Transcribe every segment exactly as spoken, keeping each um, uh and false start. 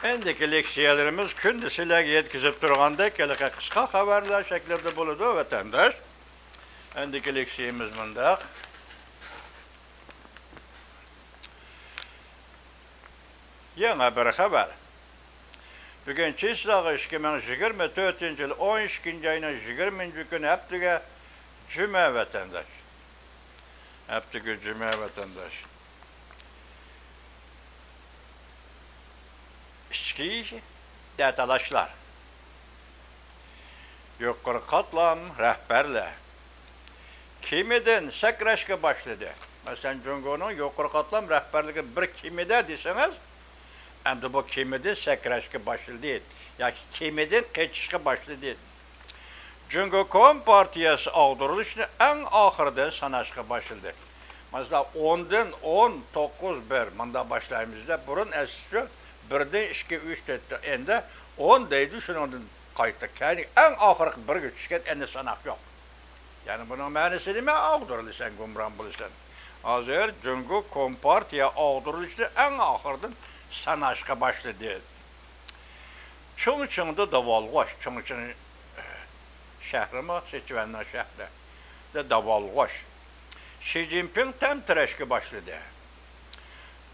ئەمدىكى لېكسىيەلىرىمىز كۈندە سىلەرگە يەتكۈزۈپ تۇرغاندەك ھېلىقى قىسقا خەۋەرلەر شەكلىدە بولىدۇ، ۋەتەنداش. ئەمدىكى لېكسىيىمىز مۇنداق. يېڭى بىر خەۋەر. بۈگۈن چېسلاغا ئىككى مىڭ يىگىرمە تۆتىنچى يىل ئون ئىككىنچى ئاينىڭ يىگىرمىنچى كۈنى، ھەپتىگە جۈمە، ۋەتەنداش. ھەپتىگە جۈمە، ۋەتەنداش. ئىچكى دەتالاشلار. يۇقىرى قاتلام رەھبەرلەر كېمىدىن سەكرەشكە باشلىدى. مەسىلەن، جۇڭگونىڭ يۇقىرى قاتلام رەھبەرلىكى بىر كېمىدە دېسىڭىز، ئەمدى بۇ كېمىدىن سەكرەشكە باشلىدى ياكى كېمىدىن قېچىشقا باشلىدى. جۇڭگو كومپارتىيەسى ئاغدۇرۇلۇشنى ئەڭ ئاخىرىدىن ساناشقا باشلىدى. مەسىلەن، ئوندىن ئون، توققۇز، بىر، مۇنداق باشلايمىز دەپ، بۇرۇن ئەسلىچە بىردىن ئىككى، ئۈچ، تۆت، ئەمدى ئون دەيدۇ، شۇنىڭدىن قايتا كەينى ئەڭ ئاخىرقى بىرگە چۈشكەن، ئەمدى ساناق يوق. يەنى بۇنىڭ مەنىسى نېمە؟ ئاغدۇرۇلىسەن، گۇمران بولىسەن. ھازىر جۇڭگو كومپارتىيە ئاغدۇرۇلۇشنى ئەڭ ئاخىرىدىن ساناشقا باشلىدى. چۇڭچىڭدا داۋالغۇش، چۇڭچىڭ شەھىرىمۇ، سىچۈەننىڭ شەھىرىدە داۋالغۇش. شى جىنپىڭ تەمتىرەشكە باشلىدى.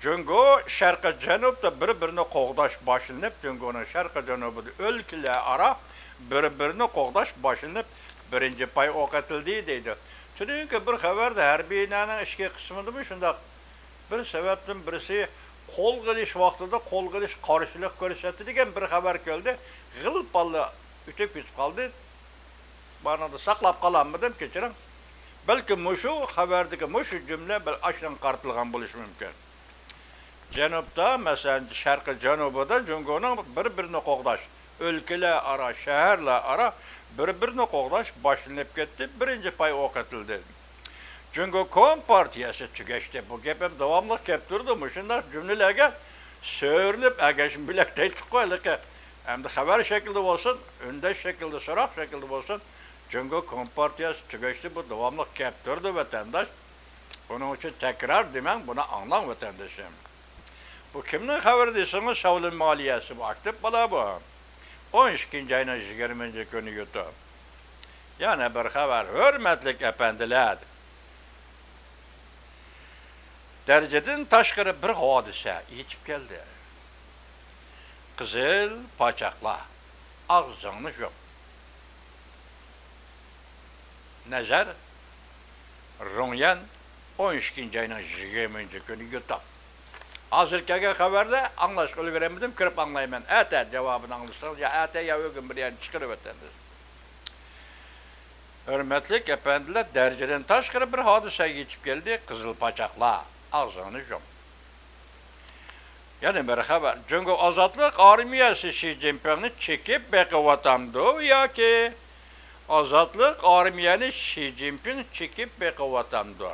جۇڭگو شەرقىي جەنۇبتا بىر-بىرىنى قوغداش باشلىنىپ، جۇڭگونىڭ شەرقىي جەنۇبىدا ئۆلكىلەر ئارا بىر-بىرىنى قوغداش باشلىنىپ، بىرىنچى پاي ئوق ئېتىلدى دەيدۇ. تۈنۈگۈنكى بىر خەۋەردە ھەربىي بىنانىڭ ئىچكى قىسمىدىمۇ شۇنداق بىر سەۋەبتىن بىرسى قولغا ئېلىش ۋاقتىدا قولغا ئېلىش قارشىلىق كۆرسەتتى دېگەن بىر خەۋەر كەلدى. غىلپاللا ئۆتۈپ كېتىپ قالدى. بارنىڭدا ساقلاپ قالالمىدىم، كەچۈرۈڭ. بەلكى مۇشۇ خەۋەردىكى مۇشۇ جۈملە بىر ئاشۇنىڭغا قارىتىلغان بولۇشى مۇمكىن. جەنۇبتا، مەسىلەن، شەرقىي جەنۇبىدا جۇڭگونىڭ بىر-بىرىنى قوغداش، ئۆلكىلەر ئارا، شەھەرلەر ئارا بىر-بىرىنى قوغداش باشلىنىپ كەتتى، بىرىنچى پاي ئوق ئېتىلدى. جۇڭگو كومپارتىيەسى تۈگەشتى. بۇ گەپ ھەم داۋاملىق كەپ تۇرىدۇ. مۇشۇنداق جۈملىلەرگە سۆرىلىپ ئەگەشمە بۆلەك دەيتتۇققۇ ھېلىقى. ئەمدى خەۋەر شەكلىدە بولسۇن، ئۈندەش شەكلىدە، سوراق شەكلىدە بولسۇن، جۇڭگو كومپارتىيەسى تۈگەشتى. بۇ داۋاملىق كەپ تۇرىدۇ، ۋەتەنداش. بۇنىڭ ئۈچۈن تەكرار دېمەڭ، بۇنى ئاڭلاڭ، ۋەتەندىشىم. بۇ كىمنىڭ خەۋىرى دېسىڭىز، شاۋلىن مالىيەسى، بۇ ئاكتىپ بالا بۇ. ئون ئىككىنچى ئاينىڭ يىگىرمىنچى كۈنى يۇتۇپ. يەنە بىر خەۋەر، ھۆرمەتلىك ئەپەندىلەر. دەرىجىدىن تاشقىرى بىر ھادىسە يېتىپ كەلدى. قىزىل پاچاقلار، ئاغزىڭنى يۇم. نەزەر، رۇڭيەن، ئون ئىككىنچى ئاينىڭ يىگىرمىنچى كۈنى يۇتۇپ. ھازىر كەلگەن خەۋەردە ئاڭلاشقا ئۈلگۈرەلمىدىم، كىرىپ ئاڭلايمەن. ئەتە جاۋابىنى ئاڭلىسىڭىز، يا ئەتە، يا ئۆگۈن بىر يەرنى چىقىرىۋېتىمىز. ھۆرمەتلىك ئەپەندىلەر، دەرىجىدىن تاشقىرى بىر ھادىسە يېتىپ كەلدى، قىزىل پاچاقلار، ئاغزىڭنى يۇم. يەنە بىر خەۋەر. جۇڭگو ئازادلىق ئارمىيەسى شى جىنپىڭنى چېكىپ بېقىۋاتامدۇ ياكى ئازادلىق ئارمىيەنى شى جىنپىڭ چېكىپ بېقىۋاتامدۇ؟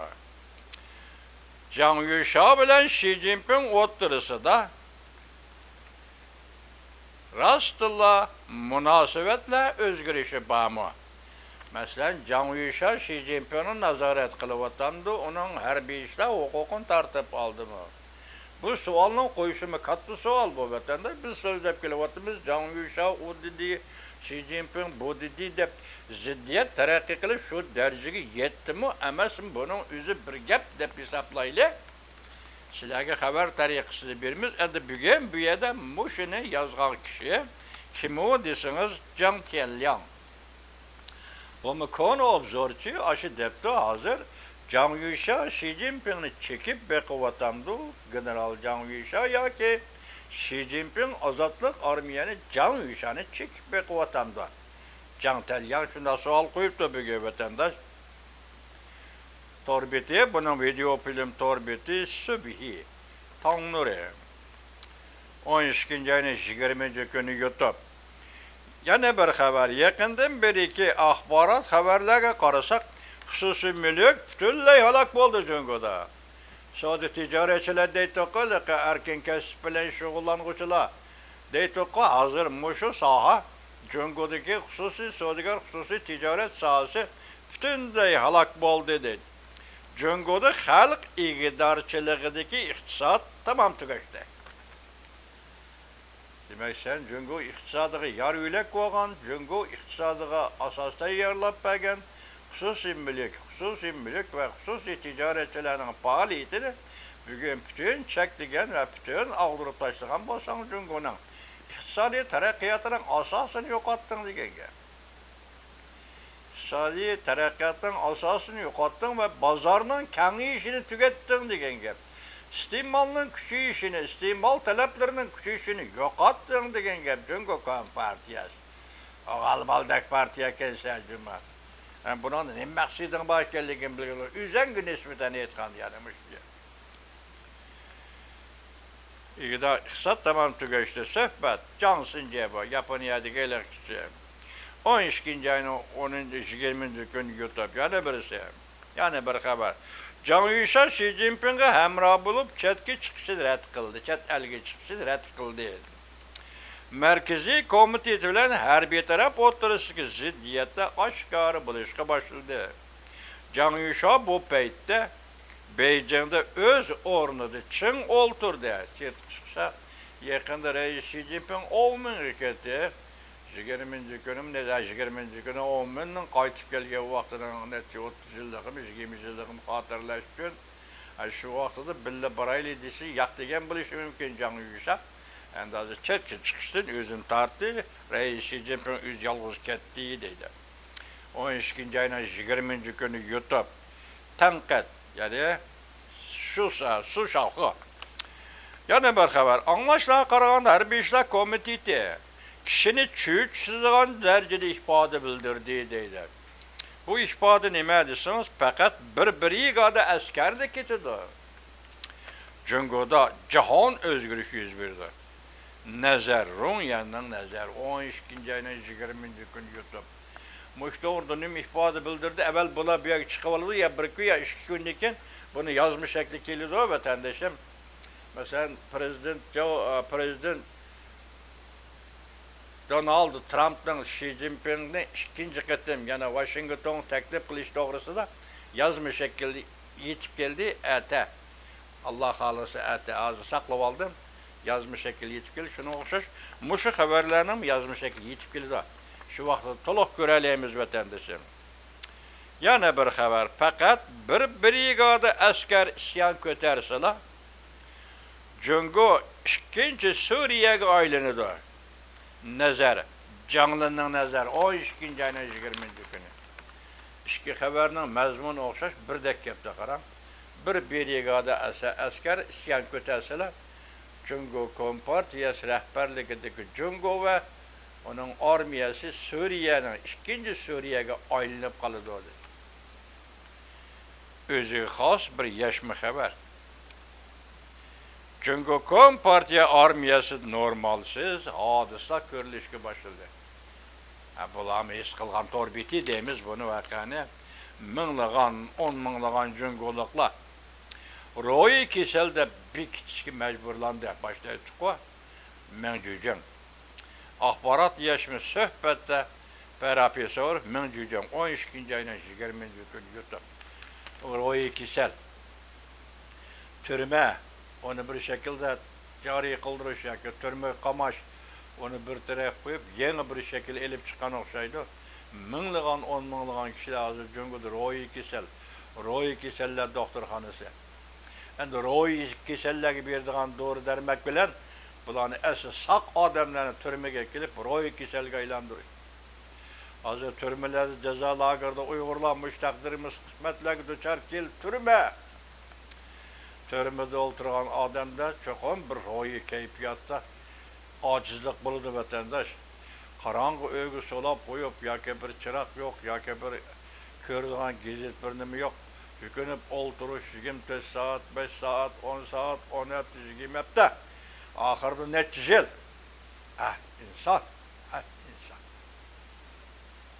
جاڭ يۈشيا بىلەن شى جىنپىڭ ئوتتۇرىسىدا راستتىنلا مۇناسىۋەتلەر ئۆزگىرىشى بارمۇ؟ مەسىلەن، جاڭ يۈشيا شى جىنپىڭنى نازارەت قىلىۋاتامدۇ؟ ئۇنىڭ ھەربىي ئىشلار ھوقۇقىنى تارتىپ ئالدىمۇ؟ بۇ سوئالنىڭ قويۇشىمۇ كاتتا سوئال بۇ، ۋەتەنداش. بىز سۆزلەپ كېلىۋاتىمىز، جاڭ يۈشيا ئۇ دېدى، شى جىنپىڭ بۇ دېدى دەپ زىددىيەت تەرەققىي قىلىپ شۇ دەرىجىگە يەتتىمۇ ئەمەسمۇ، بۇنىڭ ئۆزى بىر گەپ دەپ ھېسابلايلى. سىلەرگە خەۋەر تەرىقىسىدە بېرىمىز. ئەمدى بۈگۈن بۇ يەردە مۇشۇنى يازغان كىشى كىم ئۇ دېسىڭىز، جاڭ تيەنلياڭ. بۇمۇ كونا ئوبزورچى، ئاشۇ دەپتۇ ھازىر. جاڭ يۈشيا شى جىنپىڭنى چېكىپ بېقىۋاتامدۇ؟ گېنېرال جاڭ يۈشيا ياكى شى جىنپىڭ ئازادلىق ئارمىيەنى، جاڭ يۈشيانى چېكىپ بېقىۋاتامدۇ؟ جاڭ تيەنلياڭ شۇنداق سوئال قويۇپتۇ بۈگۈن، ۋەتەنداش. تور بېتى، بۇنىڭ ۋىدېئو فىلىم تور بېتى، سۈبھى، تاڭ نۇرى. ئون ئىككىنچى ئاينىڭ يىگىرمىنچى كۈنى يۇتۇپ. يەنە بىر خەۋەر، يېقىندىن بېرىكى ئاخبارات خەۋەرلەرگە قارىساق، خۇسۇسىي مۈلۈك پۈتۈنلەي ھالاك بولدى جۇڭگودا. سودا تىجارەتچىلەر دەيتتۇققۇ، ھېلىقى ئەركىن كەسىپ بىلەن شۇغۇللانغۇچىلار دەيتتۇققۇ، ھازىر مۇشۇ ساھە، جۇڭگودىكى خۇسۇسىي سودىگەر، خۇسۇسىي تىجارەت ساھەسى پۈتۈنلەي ھالاك بولدى، دەيدۇ. جۇڭگودا خەلق ئىگىدارچىلىقىدىكى ئىقتىساد تامام تۈگەشتى. دېمەك، سەن جۇڭگو ئىقتىسادىغا يار يۆلەك بولغان، جۇڭگو ئىقتىسادىغا ئاساس تەييارلاپ بەرگەن خۇسۇسىي مۈلۈك، خۇسۇسىي مۈلۈك ۋە خۇسۇسىي تىجارەتچىلەرنىڭ پائالىيىتىنى بۈگۈن پۈتۈن چەكلىگەن ۋە پۈتۈن ئاغدۇرۇپ تاشلىغان بولساڭ، جۇڭگونىڭ ئىقتىسادىي تەرەققىياتىنىڭ ئاساسىنى يوقاتتىڭ دېگەن گەپ. ئىقتىسادىي تەرەققىياتنىڭ ئاساسىنى يوقاتتىڭ ۋە بازارنىڭ كېڭىيىشىنى تۈگەتتىڭ دېگەن گەپ. ئىستېمالنىڭ كۈچىيىشىنى، ئىستېمال تەلەپلىرىنىڭ كۈچىيىشىنى يوقاتتىڭ دېگەن گەپ جۇڭگو كومپارتىيەسى. ئوغالمالدەك پارتىيە ئىكەنسەن جۇما. ھە، بۇنىڭدا نېمە مەقسىتىڭ بار ئىكەنلىكىنى بىلگىلى، ئۆزۈڭگە نىسبەتەن ئېيتقاندا يەنە مۇشۇ گەپ. ئىگىدا ئىقتىساد تامام تۈگەشتى. سۆھبەت جاڭ سىنجيەبو، ياپونىيەدىكى ھېلىقى كىشى. ئون ئىككىنچى ئاينىڭ ئونىنچى، يىگىرمىنچى كۈنى يۇتۇپ، يەنە بىرسى. يەنە بىر خەۋەر. جاڭ يۈشا شى جىنپىڭغا ھەمراھ بولۇپ، چەتكە چىقىشىنى رەت قىلدى. چەت ئەلگە چىقىشىنى رەت قىلدى. مەركىزىي كومىتېت بىلەن ھەربىي تەرەپ ئوتتۇرىسىدىكى زىددىيەتلەر ئاشكارا بولۇشقا باشلىدى. جاڭ يۈشا بۇ پەيتتە بېيجىڭدا ئۆز ئورنىدا چىڭ ئولتۇردى. سىرتقا چىقسا، يېقىندا رەئىس شى جىنپىڭ ئوۋمېنغا كەتتى. يىگىرمىنچى كۈنى، يىگىرمىنچى كۈنى ئوۋمېننىڭ قايتىپ كەلگەن ۋاقتىنىڭ نەچچە ئوتتۇز يىللىقىمۇ، يىگىرمە يىللىقىنى خاتىرىلەش ئۈچۈن، ئە، شۇ ۋاقتىدا بىللە بارايلى دېسە، ياق دېگەن بولۇشى مۇمكىن جاڭ يۈشا. ئەمدى ھازىر چەتكە چىقىشتىن ئۆزىنى تارتتى، رەئىس شى جىنپىڭ ئۆزى يالغۇز كەتتى دەيدۇ. ئون ئىككىنچى ئاينىڭ يىگىرمىنچى كۈنى يۇتۇپ، تەنقىد، يەنى سۇ، سۇ شاۋخۇ. يەنە بىر خەۋەر. ئاڭلاشلارغا قارىغاندا، ھەربىي ئىشلار كومىتېتى كىشىنى چۆچۈتىدىغان دەرىجىدە ئىپادە بىلدۈردى دەيدۇ. بۇ ئىپادە نېمە دېسىڭىز، پەقەت بىر برىگادا ئەسكەردە كېتىدۇ. جۇڭگودا جاھان ئۆزگىرىشى يۈز بېرىدۇ. نەزەر، رۇڭيەننىڭ نەزەر، ئون ئىككىنچى ئاينىڭ يىگىرمىنچى كۈنى يۇتۇپ، مۇشۇ توغرىدا نېمە ئىپادە بىلدۈردى؟ ئەۋۋەل بۇلار بۇ يەرگە چىقىۋالىدۇ، يا بىر كۈن، يا ئىككى كۈندىن كېيىن بۇنى يازما شەكلى كېلىدۇ، ۋەتەندىشىم. مەسىلەن، پرېزىدېنت جو، پرېزىدېنت دونالد ترامپنىڭ شى جىنپىڭنى ئىككىنچى قېتىم يەنە ۋاشىنگتونغا تەكلىپ قىلىش توغرىسىدا يازما شەكىلدە يېتىپ كەلدى، ئەتە. ئاللا خالىسا ئەتە، ھازىر ساقلىۋالدىم. يازما شەكىل يېتىپ كېلىدۇ. شۇنىڭغا ئوخشاش مۇشۇ خەۋەرلەرنىڭمۇ يازما شەكلى يېتىپ كېلىدۇ. شۇ ۋاقىتتا تولۇق كۆرەلەيمىز، ۋەتەندىشىم. يەنە بىر خەۋەر. پەقەت بىر برىگادا ئەسكەر ئىسيان كۆتەرسىلا، جۇڭگو ئىككىنچى سۈرىيەگە ئايلىنىدۇ. نەزەر، جاڭلىنىڭ نەزەر، ئون ئىككىنچى ئاينىڭ يىگىرمىنچى كۈنى. ئىككى خەۋەرنىڭ مەزمۇنى ئوخشاش، بىردەك گەپتە قاراڭ. بىر برىگادا ئەسە-، ئەسكەر ئىسيان كۆتەرسىلە، جۇڭگو كومپارتىيەسى رەھبەرلىكىدىكى جۇڭگو ۋە ئۇنىڭ ئارمىيەسى سۈرىيەنىڭ ئىككىنچى سۈرىيەگە ئايلىنىپ قالىدۇ، دېدى. ئۆزىگە خاس بىر ياشما خەۋەر. جۇڭگو كومپارتىيە ئارمىيەسىدە نورمالسىز ھادىسىلەر كۆرۈلۈشكە باشلىدى. ھە، بۇلارمۇ ھېس قىلغان تور بېتى دەيمىز بۇنى ۋەقەنى. مىڭلىغان، ئون مىڭلىغان جۇڭگولۇقلار روھىي كېسەل دەپ بېكىتىشكە مەجبۇرلاندى. باشتا ئېيتتۇققۇ، مېڭ جۈجۈڭ. ئاخبارات ياشما سۆھبەتتە پروفېسسور مېڭ جۈجۈڭ ئون ئىككىنچى ئاينىڭ يىگىرمىنچى كۈنى يۇتۇپ، روھىي كېسەل، تۈرمە، ئۇنى بىر شەكىلدە جارى قىلدۇرۇش ياكى تۈرمىگە قاماش، ئۇنى بىر تەرەپ قويۇپ، يېڭى بىر شەكىل ئېلىپ چىققان ئوخشايدۇ. مىڭلىغان، ئون مىڭلىغان كىشىلەر ھازىر جۇڭگودا روھىي كېسەل، روھىي كېسەللەر دوختۇرخانىسى. ئەمدى روھىي كېسەللەرگە بېرىدىغان دورا-دەرمەك بىلەن بۇلارنى ئەسلى ساق ئادەملەرنى تۈرمىگە ئەكېلىپ، روھىي كېسەلگە ئايلاندۇرۇش. ھازىر تۈرمىلەردە، جازا لاگېرىدا ئۇيغۇرلار مۇشۇ تەقدىرىمىز قىسمەتلەرگە دۇچار كېلىپ تۈرمە. تۈرمىدە ئولتۇرغان ئادەمدە چوقۇم بىر روھىي كەيپىياتتا ئاجىزلىق بولىدۇ، ۋەتەنداش. قاراڭغۇ ئۆيگە سولاپ قويۇپ، ياكى بىر چىراغ يوق، ياكى بىر كۆرىدىغان گېزىت، بىر نېمە يوق. يۈكۈنۈپ ئولتۇرۇش، يىگىرمە تۆت سائەت، بەش سائەت، ئون سائەت، ئون ھەپتە، يىگىرمە ھەپتە. ئاخىرىدا نەچچە يىل؟ ئەھ، ئىنسان، ئەھ، ئىنسان.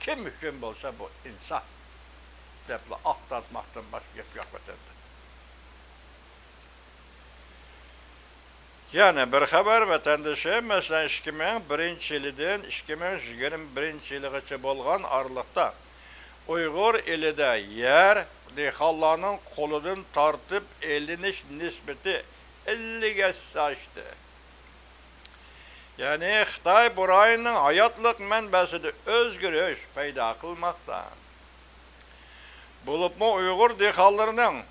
كىم ئۈچۈن بولسا بۇ ئىنسان دەپلا ئاق تارتماقتىن باشقا گەپ يوق ۋەتەندە. يەنە بىر خەۋەر، ۋەتەندىشىم، مەسىلەن، ئىككى مىڭ بىرىنچى يىلىدىن ئىككى مىڭ يىگىرمە بىرىنچى يىلىغىچە بولغان ئارىلىقتا ئۇيغۇر ئېلىدە يەر دېھقانلارنىڭ قولىدىن تارتىپ ئېلىنىش نىسبىتى ئەللىك ھەسسە ئاشتى. يەنى خىتاي بۇ رايوننىڭ ھاياتلىق مەنبەسىدە ئۆزگىرىش پەيدا قىلماقتا. بولۇپمۇ ئۇيغۇر دېھقانلىرىنىڭ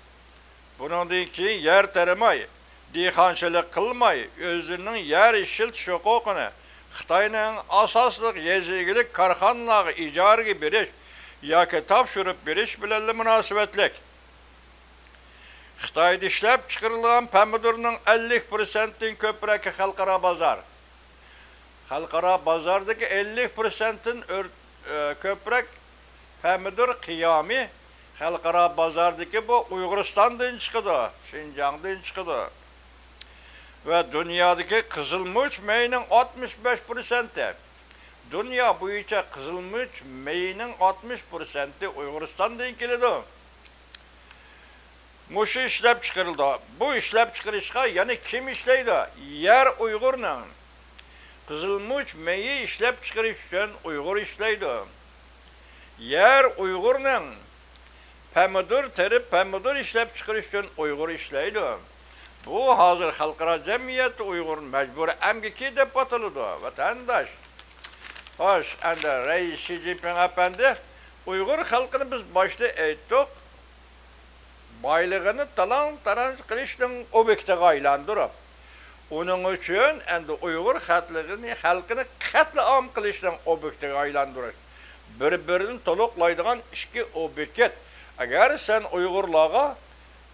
بۇنىڭدىن كېيىن يەر تېرىماي، دېھقانچىلىق قىلماي، ئۆزلىرىنىڭ يەر ئىشلىتىش ھوقۇقىنى خىتاينىڭ ئاساسلىق يېزا ئىگىلىك كارخانىلارغا ئىجارىگە بېرىش ياكى تاپشۇرۇپ بېرىش بىلەنلا مۇناسىۋەتلىك. خىتايدا ئىشلەپ چىقىرىلغان پەمىدۇرنىڭ ئەللىك پىرسەنتتىن كۆپرەكى خەلقئارا بازار. خەلقئارا بازاردىكى ئەللىك پىرسەنتتىن ئۆر-، ئە، كۆپرەك پەمىدۇر قىيامى خەلقئارا بازاردىكى بۇ ئۇيغۇرىستاندىن چىقىدۇ، شىنجاڭدىن چىقىدۇ. ۋە دۇنيادىكى قىزىلمۇچ مېيىنىڭ ئاتمىش بەش پىرسەنتى، دۇنيا بويىچە قىزىلمۇچ مېيىنىڭ ئاتمىش پىرسەنتى ئۇيغۇرىستاندىن كېلىدۇ. مۇشۇ ئىشلەپچىقىرىلىدۇ. بۇ ئىشلەپچىقىرىشقا يەنە كىم ئىشلەيدۇ؟ يەر ئۇيغۇرنىڭ. قىزىلمۇچ مېيى ئىشلەپچىقىرىش ئۈچۈن ئۇيغۇر ئىشلەيدۇ. يەر ئۇيغۇرنىڭ. پەمىدۇر تېرىپ، پەمىدۇر ئىشلەپچىقىرىش ئۈچۈن ئۇيغۇر ئىشلەيدۇ. بۇ ھازىر خەلقئارا جەمئىيەتتە ئۇيغۇر مەجبۇرىي ئەمگىكى دەپ ئاتىلىدۇ، ۋەتەنداش. خوش، ئەمدى رەئىس شى جىنپىڭ ئەپەندى ئۇيغۇر خەلقىنى بىز باشتا ئېيتتۇق، بايلىقىنى تالاڭ-تارانج قىلىشنىڭ ئوبيېكتىغا ئايلاندۇرۇپ، ئۇنىڭ ئۈچۈن ئەمدى ئۇيغۇر خەتلىقىنى، خەلقىنى قەتلىئام قىلىشنىڭ ئوبيېكتىغا ئايلاندۇرۇش، بىر-بىرىنى تولۇقلايدىغان ئىككى ئوبيېكت. ئەگەر سەن ئۇيغۇرلارغا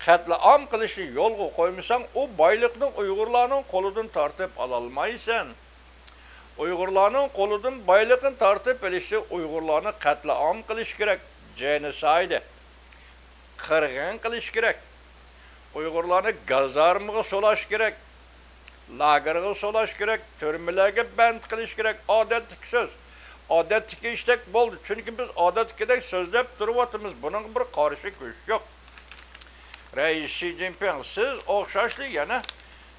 قەتلىئام قىلىشنى يولغا قويمىساڭ، ئۇ بايلىقنى ئۇيغۇرلارنىڭ قولىدىن تارتىپ ئالالمايسەن. ئۇيغۇرلارنىڭ قولىدىن بايلىقنى تارتىپ ئېلىشى ئۇيغۇرلارنى قەتلىئام قىلىش كېرەك، جېنوسايد، قىرغىن قىلىش كېرەك. ئۇيغۇرلارنى گازارمىغا سولاش كېرەك، لاگېرغا سولاش كېرەك، تۈرمىلەرگە بەند قىلىش كېرەك. ئادەتتىكى سۆز، ئادەتتىكى ئىشتەك بولدى. چۈنكى بىز ئادەتتىكىدەك سۆزلەپ تۇرۇۋاتىمىز، بۇنىڭغا بىر قارشى كۈچ يوق. رەئىس شى جىنپىڭ، سىز ئوخشاشلا يەنە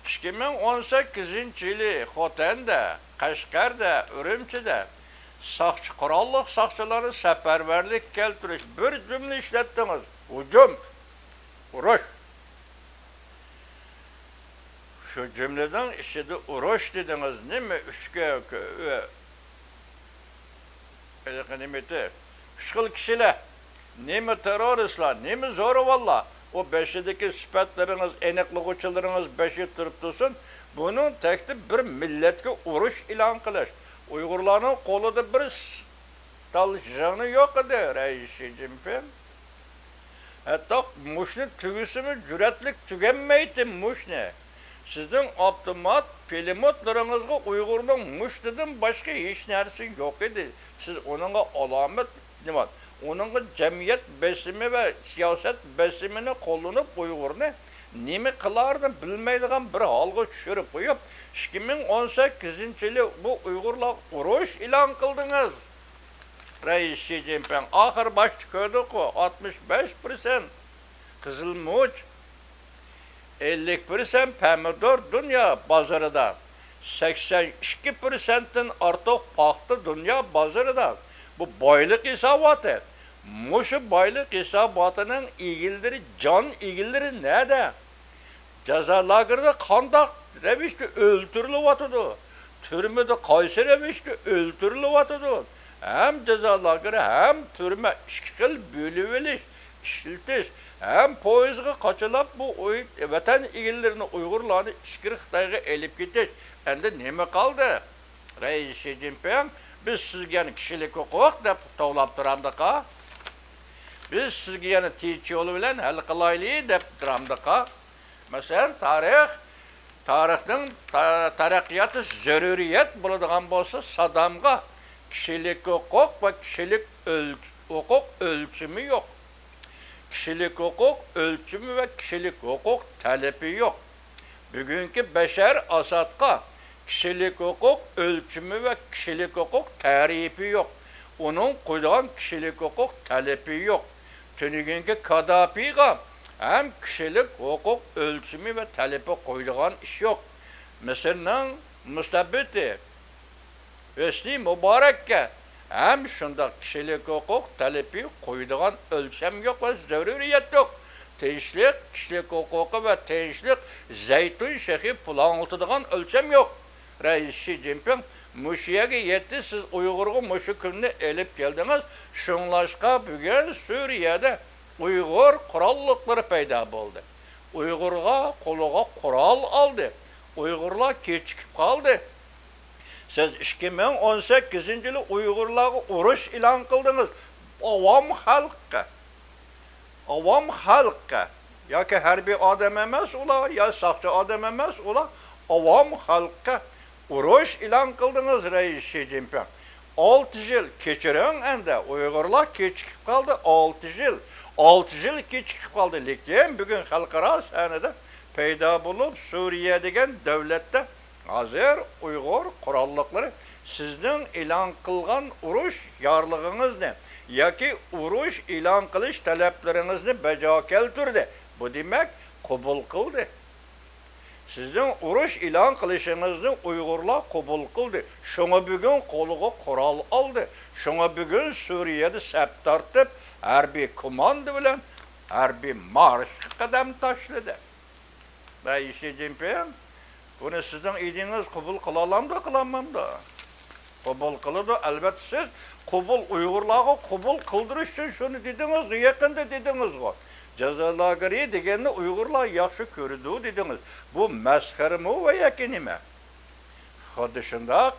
ئىككى مىڭ ئون سەككىزىنچى يىلى خوتەندە، قەشقەردە، ئۈرۈمچىدە ساقچى، قوراللىق ساقچىلارنى سەپەرۋەرلىككە كەلتۈرۈش، بىر جۈملە ئىشلەتتىڭىز، ھۇجۇم، ئۇرۇش. شۇ جۈملىنىڭ ئىچىدە ئۇرۇش دېدىڭىز، نېمە ئۈچ كۆ-، كۆ-، ئۆ-، ھېلىقى نېمىتى؟ ئۈچ خىل كىشىلەر. نېمە تېررورىستلار، نېمە زورىۋانلار. ئۇ بېشىدىكى سۈپەتلىرىڭىز، ئېنىقلىغۇچىلىرىڭىز بېشىدا تۇرۇپ تۇرسۇن. بۇنىڭ تەكتى بىر مىللەتكە ئۇرۇش ئېلان قىلىش. ئۇيغۇرلارنىڭ قولىدا بىر س-، تال ژىڭنە يوق ئىدى، رەئىس شى جىنپىڭ. ھەتتا مۇشتنى تۈگىسىمۇ جۈرئەتلىك تۈگەنمەيتتى مۇشتنى. سىزنىڭ ئاپتومات پىلىموتلىرىڭىزغا ئۇيغۇرنىڭ مۇشتىدىن باشقا ھېچ نەرسە يوق ئىدى. سىز ئۇنىڭغا ئالامەت نېمە؟ ئۇنىڭغا جەمئىيەت بېسىمى ۋە سىياسەت بېسىمىنى قوللىنىپ ئۇيغۇرنى نېمە قىلارىنى بىلمەيدىغان بىر ھالغا چۈشۈرۈپ قويۇپ، ئىككى مىڭ ئون سەككىزىنچى يىلى بۇ ئۇيغۇرلارغا ئۇرۇش ئېلان قىلدىڭىز. رەئىس شى جىنپىڭ ئاخىر باشتا كۆردۇققۇ، ئاتمىش بەش پىرسەنت قىزىل مۇچ، ئەللىك پىرسەنت پەمىدۇر دۇنيا بازىرىدا، سەكسەن ئىككى پىرسەنتتىن ئارتۇق پاختا دۇنيا بازىرىدا. بۇ بايلىق ھېساباتى. مۇشۇ بايلىق ھېساباتىنىڭ ئىگىلىرى، جان ئىگىلىرى نەدە؟ جازا لاگېرىدا قانداق رەۋىشتە ئۆلتۈرۈلۈۋاتىدۇ؟ تۈرمىدە قايسى رەۋىشتە ئۆلتۈرۈلۈۋاتىدۇ؟ ھەم جازا لاگېرى، ھەم تۈرمە، ئىككى خىل بۆلۈۋېلىش، ئىشلىتىش، ھەم پويىزغا قاچىلاپ بۇ ئۇي-، ۋەتەن ئىگىلىرىنى، ئۇيغۇرلارنى ئىچكىرى خىتايغا ئېلىپ كېتىش. ئەمدى نېمە قالدى؟ رەئىس شى جىنپىڭ، بىز سىزگە يەنە كىشىلىك ھوقۇق دەپ توۋلاپ تۇرامدىقا؟ بىز سىزگە يەنە تىنچ يولى بىلەن ھەل قىلايلى دەپ تۇرامدىقا؟ مەسىلەن، تارىخ، تارىخنىڭ تا-، تەرەققىياتى زۆرۈرىيەت بولىدىغان بولسا، سادامغا كىشىلىك ھوقۇق ۋە كىشىلىك ئۆلچ-، ھوقۇق ئۆلچىمى يوق. كىشىلىك ھوقۇق ئۆلچىمى ۋە كىشىلىك ھوقۇق تەلىپى يوق. بۈگۈنكى بەشەر ئاسادقا كىشىلىك ھوقۇق ئۆلچىمى ۋە كىشىلىك ھوقۇق تەرىپى يوق. ئۇنىڭ قويىدىغان كىشىلىك ھوقۇق تەلىپى يوق. تۈنۈگۈنكى كاداپىغا ھەم كىشىلىك ھوقۇق ئۆلچىمى ۋە تەلىپى قويىدىغان ئىش يوق. مىسىرنىڭ مۇستەبىتى ھۆسنى مۇبارەككە ھەم شۇنداق كىشىلىك ھوقۇق تەلىپى قويىدىغان ئۆلچەم يوق ۋە زۆرۈرىيەت يوق. تىنچلىق، كىشىلىك ھوقۇقى ۋە تىنچلىق زەيتۇن شېخى پۇلاڭلىتىدىغان ئۆلچەم يوق. رەئىس شى جىنپىڭ مۇشۇ يەرگە يەتتى، سىز ئۇيغۇرغا مۇشۇ كۈننى ئېلىپ كەلدىڭىز، شۇڭلاشقا بۈگۈن سۈرىيەدە ئۇيغۇر قوراللىقلىرى پەيدا بولدى. ئۇيغۇرغا قولىغا قورال ئالدى. ئۇيغۇرلار كېچىكىپ قالدى. سىز ئىككى مىڭ ئون سەككىزىنچى يىلى ئۇيغۇرلارغا ئۇرۇش ئېلان قىلدىڭىز. ئاۋام خەلققە. ئاۋام خەلققە. ياكى ھەربىي ئادەم ئەمەس ئۇلار، يا ساقچى ئادەم ئەمەس ئۇلار. ئاۋام خەلققە ئۇرۇش ئېلان قىلدىڭىز، رەئىس شى جىنپىڭ. ئالتە يىل كەچۈرۈڭ ئەندى. ئۇيغۇرلار كېچىكىپ قالدى. ئالتە يىل. ئالتە يىل كېچىكىپ قالدى. لېكىن بۈگۈن خەلقئارا سەھنىدە پەيدا بولۇپ، سۈرىيە دېگەن دۆلەتتە ھازىر ئۇيغۇر قوراللىقلىرى سىزنىڭ ئېلان قىلغان ئۇرۇش يارلىقىڭىزنى ياكى ئۇرۇش ئېلان قىلىش تەلەپلىرىڭىزنى بەجا كەلتۈردى. بۇ دېمەك، قوبۇل قىلدى. سىزنىڭ ئۇرۇش ئېلان قىلىشىڭىزنى ئۇيغۇرلار قوبۇل قىلدى. شۇڭا بۈگۈن قولىغا قورال ئالدى. شۇڭا بۈگۈن سۈرىيەدە سەپ تارتىپ، ھەربىي كوماندا بىلەن ھەربىي مارشقا قەدەم تاشلىدى. رەئىس شى جىنپىڭ، بۇنى سىزنىڭ ئىدىيىڭىز قوبۇل قىلالامدۇ، قىلالمامدۇ؟ قوبۇل قىلىدۇ. ئەلۋەتتە، سىز قوبۇل، ئۇيغۇرلارغا قوبۇل قىلدۇرۇش ئۈچۈن شۇنى دېدىڭىز، يېقىندا دېدىڭىزغۇ. جازا لاگېرى دېگەننى ئۇيغۇرلار ياخشى كۆرىدۇ دېدىڭىز. بۇ مەسخىرىمۇ ۋە ياكى نېمە؟ خۇددى شۇنداق.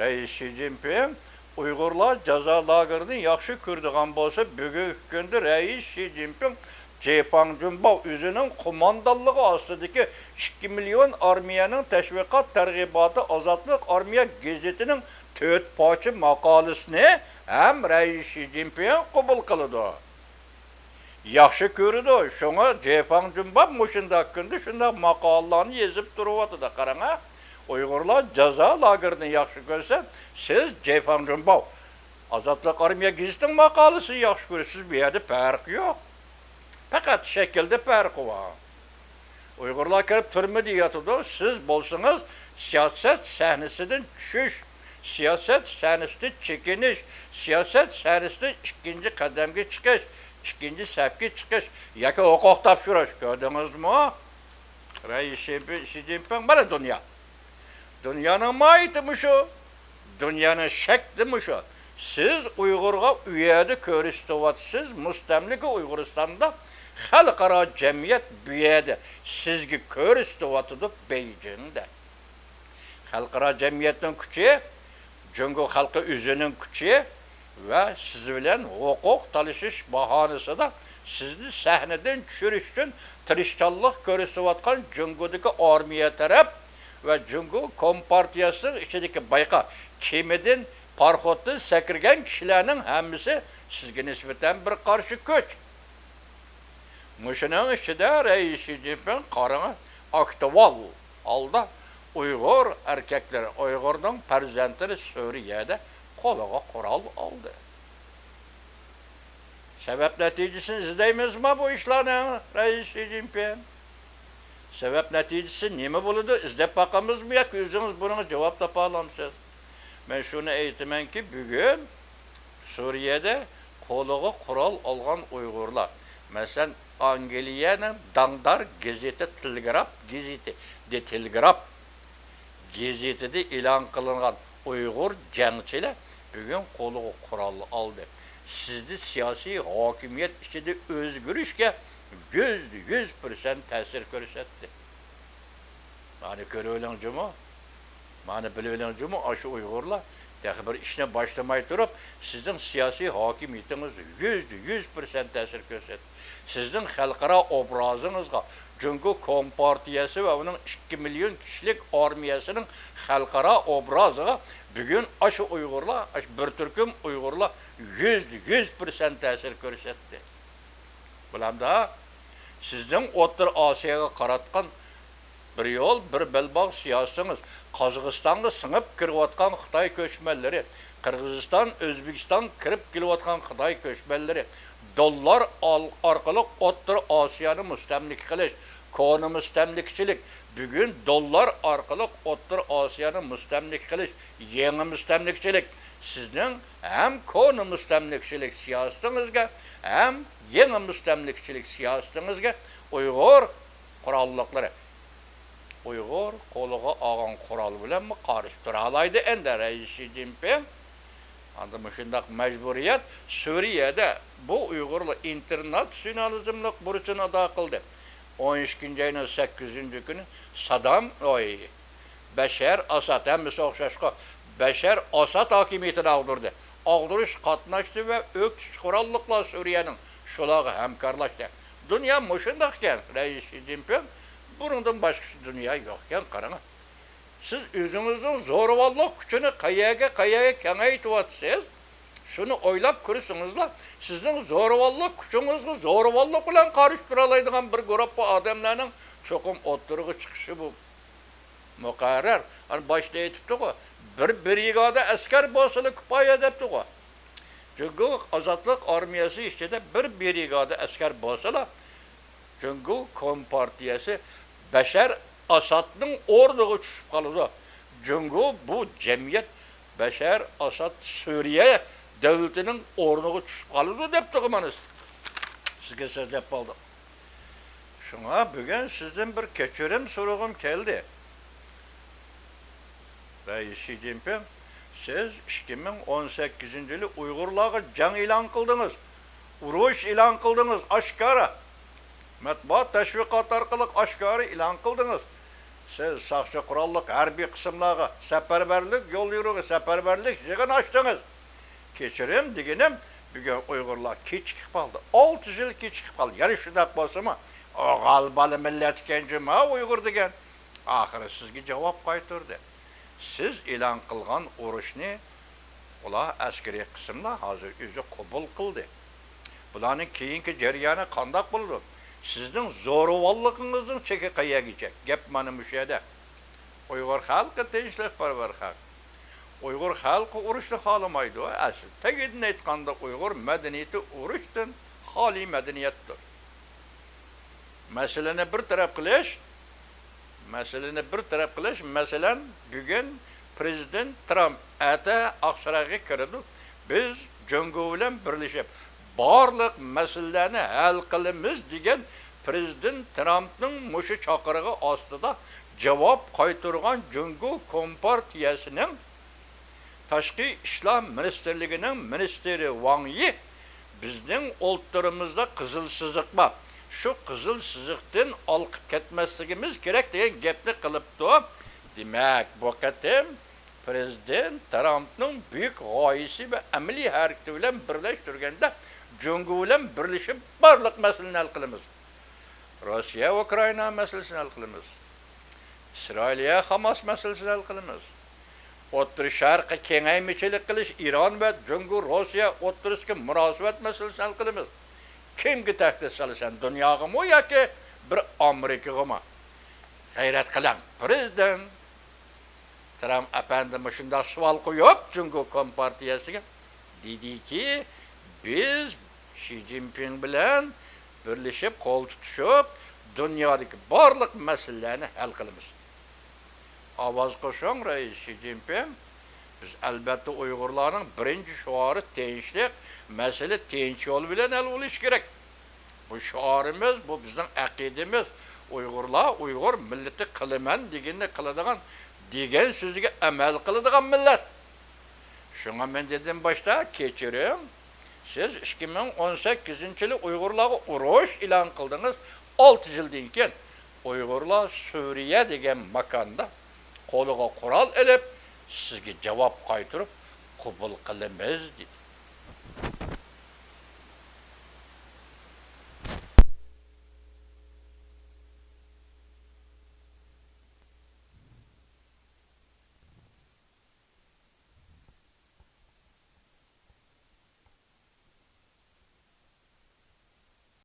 رەئىس شى جىنپىڭ ئۇيغۇرلار جازا لاگېرىنى ياخشى كۆرىدىغان بولسا، بۈگۈنكى كۈندە رەئىس شى جىنپىڭ جېفاڭ جۈنباۋ ئۆزىنىڭ قوماندانلىقى ئاستىدىكى ئىككى مىليون ئارمىيەنىڭ تەشۋىقات تەرغىباتى ئازادلىق ئارمىيە گېزىتىنىڭ تۆت پارچە ماقالىسىنى ھەم رەئىس شى جىنپىڭ قوبۇل قىلىدۇ. ياخشى كۆرىدۇ. شۇڭا جېفاڭ جۈنباۋ مۇشۇنداق كۈندە شۇنداق ماقالىلارنى يېزىپ تۇرۇۋاتىدۇ. قاراڭا، ئۇيغۇرلار جازا لاگېرىنى ياخشى كۆرسە، سىز جېفاڭ جۈنباۋ ئازادلىق ئارمىيە گېزىتىنىڭ ماقالىسىنى ياخشى كۆرىسىز. بۇ يەردە پەرق يوق. پەقەت شەكىلدە پەرقى بار. ئۇيغۇرلار كىرىپ تۈرمىدە ياتىدۇ، سىز بولسىڭىز سىياسەت سەھنىسىدىن چۈشۈش، سىياسەت سەھنىسىدىن چېكىنىش، سىياسەت سەھنىسىدىن ئىككىنچى قەدەمگە چىقىش، ئىككىنچى سەپكە چىقىش ياكى ھوقۇق تاپشۇرۇش. كۆردىڭىزمۇ؟ رەئىس شى جىنپىڭ، مانا دۇنيا. دۇنيانىڭ ماھىيىتى مۇشۇ. دۇنيانىڭ شەكلى مۇشۇ. سىز ئۇيغۇرغا ئۇ يەردە كۆرسىتىۋاتىسىز، مۇستەملىكە ئۇيغۇرىستاندا، خەلقئارا جەمئىيەت بۇ يەردە سىزگە كۆرسىتىۋاتىدۇ، بېيجىڭدە. خەلقئارا جەمئىيەتنىڭ كۈچى، جۇڭگو خەلقى ئۆزىنىڭ كۈچى ۋە سىز بىلەن ھوقۇق تالىشىش باھانىسىدا سىزنى سەھنىدىن چۈشۈرۈش ئۈچۈن تىرىشچانلىق كۆرسىتىۋاتقان جۇڭگودىكى ئارمىيە تەرەپ ۋە جۇڭگو كومپارتىيەسىنىڭ ئىچىدىكى بايقا، كېمىدىن، پاراخوتتىن سەكرىگەن كىشىلەرنىڭ ھەممىسى سىزگە نىسبەتەن بىر قارشى كۈچ. مۇشۇنىڭ ئىچىدە رەئىس شى جىنپىڭ قارىڭا ئاكتۇئال ھالدا ئۇيغۇر ئەركەكلىرى، ئۇيغۇرنىڭ پەرزەنتلىرى سۈرىيەدە قولىغا قورال ئالدى. سەۋەب نەتىجىسىنى ئىزدەيمىزما بۇ ئىشلارنىڭ، رەئىس شى جىنپىڭ؟ سەۋەب نەتىجىسى نېمە بولىدۇ؟ ئىزدەپ باقىمىزمۇ ياكى ئۆزىڭىز بۇنىڭغا جاۋاب تاپالامسىز؟ مەن شۇنى ئېيتىمەنكى، بۈگۈن سۈرىيەدە قولىغا قورال ئالغان ئۇيغۇرلار، مەسىلەن، ئانگلىيەنىڭ داڭدار گېزىتى تېلېگراف گېزىتى، دې تېلېگراف گېزىتىدە ئېلان قىلىنغان ئۇيغۇر جەڭچىلەر بۈگۈن قولىغا قورال ئالدى. سىزدە سىياسىي ھاكىمىيەت ئىچىدە ئۆزگىرىشكە يۈزدە يۈز پىرسەنت تەسىر كۆرسەتتى. مانا كۆرۈۋېلىڭ جۇمۇ. مانا بىلىۋېلىڭ جۇمۇ، ئاشۇ ئۇيغۇرلار تېخى بىر ئىشنى باشلىماي تۇرۇپ، سىزنىڭ سىياسىي ھاكىمىيىتىڭىز يۈزدە يۈز پىرسەنت تەسىر كۆرسەتتى. سىزنىڭ خەلقئارا ئوبرازىڭىزغا، جۇڭگو كومپارتىيەسى ۋە ئۇنىڭ ئىككى مىليون كىشىلىك ئارمىيەسىنىڭ خەلقئارا ئوبرازىغا بۈگۈن ئاشۇ ئۇيغۇرلار، ئاشۇ بىر تۈركۈم ئۇيغۇرلار يۈزدە يۈز پىرسەنت تەسىر كۆرسەتتى. بۇلامدا سىزنىڭ ئوتتۇرا ئاسىياغا قاراتقان بىر يول، بىر بەلباغ سىياسىتىڭىز، قازاقىستانغا سىڭىپ كىرىۋاتقان خىتاي كۆچمەنلىرى، قىرغىزىستان، ئۆزبېكىستانغا كىرىپ كېلىۋاتقان خىتاي كۆچمەنلىرى، دوللار ئال-، ئارقىلىق ئوتتۇرا ئاسىيانى مۇستەملىكە قىلىش، كونا مۇستەملىكىچىلىك، بۈگۈن دوللار ئارقىلىق ئوتتۇرا ئاسىيانى مۇستەملىكە قىلىش، يېڭى مۇستەملىكىچىلىك. سىزنىڭ ھەم كونا مۇستەملىكىچىلىك سىياسىتىڭىزگە، ھەم يېڭى مۇستەملىكىچىلىك سىياسىتىڭىزگە ئۇيغۇر قوراللىقلىرى ئۇيغۇر قولىغا ئالغان قورال بىلەنمۇ قارشى تۇرالايدۇ ئەندى رەئىس شى جىنپىڭ. ئاندىن مۇشۇنداق مەجبۇرىيەت سۈرىيەدە بۇ ئۇيغۇرلار ئىنتېرناتسىيونالىزملىق بۇرچىنى ئادا قىلدى. ئون ئىككىنچى ئاينىڭ سەككىزىنچى كۈنى سادام، ئوي، بەشەر ئاساد، ھەممىسى ئوخشاشقۇ، بەشەر ئاساد ھاكىمىيىتىنى ئاغدۇردى. ئاغدۇرۇش قاتناشتى ۋە ئۆكتىچى قوراللىقلار سۈرىيەنىڭ شۇلارغا ھەمكارلاشتى. دۇنيا مۇشۇنداق ئىكەن، رەئىس شى جىنپىڭ، بۇنىڭدىن باشقىچە دۇنيا يوق ئىكەن، قاراڭ. سىز ئۆزىڭىزنىڭ زورىۋاللىق كۈچىنى قەيەرگە، قەيەرگە كېڭەيتىۋاتىسىز؟ شۇنى ئويلاپ كۆرسىڭىزلا، سىزنىڭ زورىۋاللىق كۈچىڭىزگە زورىۋاللىق بىلەن قارشى تۇرالايدىغان بىر گۇرۇپپا ئادەملەرنىڭ چوقۇم ئوتتۇرىغا چىقىشى بۇ مۇقەررەر. ئانا باشتا ئېيتىپتىغۇ، بىر برىگادا ئەسكەر بولسىلا كۇپايە دەپتىغۇ. جۇڭگو ئازادلىق ئارمىيەسى ئىچىدە بىر برىگادا ئەسكەر بولسىلا، جۇڭگو كومپارتىيەسى بەشەر ئاسادنىڭ ئورنىغا چۈشۈپ قالىدۇ. جۇڭگو بۇ جەمئىيەت بەشەر ئاساد سۈرىيە دۆلىتىنىڭ ئورنىغا چۈشۈپ قالىدۇ دەپتىغۇ مانا سىزگە سۆزلەپ قالدىم. شۇڭا بۈگۈن سىزدىن بىر كەچۈرۈم سورىغۇم كەلدى. رەئىس شى جىنپىڭ، سىز ئىككى مىڭ ئون سەككىزىنچى يىلى ئۇيغۇرلارغا جەڭ ئېلان قىلدىڭىز، ئۇرۇش ئېلان قىلدىڭىز، ئاشكارا. مەتبۇئات تەشۋىقات ئارقىلىق ئاشكارا ئېلان قىلدىڭىز. سىز ساقچى قوراللىق ھەربىي قىسىملارغا سەپەرۋەرلىك يوليورۇقى، سەپەرۋەرلىك يىغىن ئاچتىڭىز. كەچۈرۈم دېگىنىم، بۈگۈن ئۇيغۇرلار كېچىكىپ قالدى. ئالتە يىل كېچىكىپ قالدى. يەنە شۇنداق بولسىمۇ، ئوغال بالا مىللەت ئىكەن جۇما ئۇيغۇر دېگەن. ئاخىرى سىزگە جاۋاب قايتۇردى. سىز ئېلان قىلغان ئۇرۇشنى ئۇلار ئەسكىرىي قىسىملار ھازىر ئۆزى قوبۇل قىلدى. بۇلارنىڭ كېيىنكى جەريانى قانداق بولىدۇ؟ سىزنىڭ زورىۋاللىقىڭىزنىڭ چېكى قەيەرگىچە؟ گەپ مانا مۇشۇ يەردە. ئۇيغۇر خەلقى تىنچلىقپەرۋەر خەلق. ئۇيغۇر خەلقى ئۇرۇشنى خالىمايدۇ. ئەسلى تېگىدىن ئېيتقاندا، ئۇيغۇر مەدەنىيىتى ئۇرۇشتىن خالىي مەدەنىيەتتۇر. مەسىلىنى بىر تەرەپ قىلىش، مەسىلىنى بىر تەرەپ قىلىش، مەسىلەن، بۈگۈن پىرېزىدېنت ترامپ ئەتە ئاقسارايغا كىرىدۇ. بىز جۇڭگو بىلەن بىرلىشىپ بارلىق مەسىلىلەرنى ھەل قىلىمىز دېگەن پىرېزىدېنت ترامپنىڭ مۇشۇ چاقىرىقى ئاستىدا جاۋاب قايتۇرغان جۇڭگو كومپارتىيەسىنىڭ تاشقى ئىشلار مىنىستىرلىكىنىڭ مىنىستىرى ۋاڭ يى بىزنىڭ ئوتتۇرىمىزدا قىزىل سىزىق بار. شۇ قىزىل سىزىقتىن ئالقىپ كەتمەسلىكىمىز كېرەك دېگەن گەپنى قىلىپتۇ. دېمەك، بۇ قېتىم پىرېزىدېنت ترامپنىڭ بۈيۈك غايىسى ۋە ئەمەلىي ھەرىكىتى بىلەن بىرلەشتۈرگەندە، جۇڭگو بىلەن بىرلىشىپ بارلىق مەسىلىنى ھەل قىلىمىز. روسىيە، ئۇكرائىنا مەسىلىسىنى ھەل قىلىمىز. ئىسرائىلىيە، خاماس مەسىلىسىنى ھەل قىلىمىز. ئوتتۇرا شەرققە كېڭەيمىچىلىك قىلىش، ئىران ۋە جۇڭگو، روسىيە ئوتتۇرىسىدىكى مۇناسىۋەت مەسىلىسىنى ھەل قىلىمىز. كىمگە تەھدىت سالىسەن، دۇنياغىمۇ ياكى بىر ئامېرىكىغىمۇ؟ غەيرەت قىلىڭ، پىرېزىدېنت ترامپ ئەپەندى مۇشۇنداق سوئال قويۇپ، جۇڭگو كومپارتىيەسىگە دېدىكى، بىز شى جىنپىڭ بىلەن بىرلىشىپ، قول تۇتۇشۇپ، دۇنيادىكى بارلىق مەسىلىلەرنى ھەل قىلىمىز. ئاۋاز قوشۇڭ، رەئىس شى جىنپىڭ. بىز، ئەلۋەتتە، ئۇيغۇرلارنىڭ بىرىنچى شوئارى تىنچلىق، مەسىلە تىنچ يول بىلەن ھەل بولۇشى كېرەك. بۇ شوئارىمىز، بۇ بىزنىڭ ئەقىدىمىز. ئۇيغۇرلار، ئۇيغۇر مىللىتى قىلىمەن دېگىنىنى قىلىدىغان، دېگەن سۆزىگە ئەمەل قىلىدىغان مىللەت. شۇڭا مەن دېدىم باشتا، كەچۈرۈڭ، سىز ئىككى مىڭ ئون سەككىزىنچى يىلى ئۇيغۇرلارغا ئۇرۇش ئېلان قىلدىڭىز. ئالتە يىلدىن كېيىن ئۇيغۇرلار سۈرىيە دېگەن ماكاندا قولىغا قورال ئېلىپ، سىزگە جاۋاب قايتۇرۇپ، قوبۇل قىلىمىز دېدى.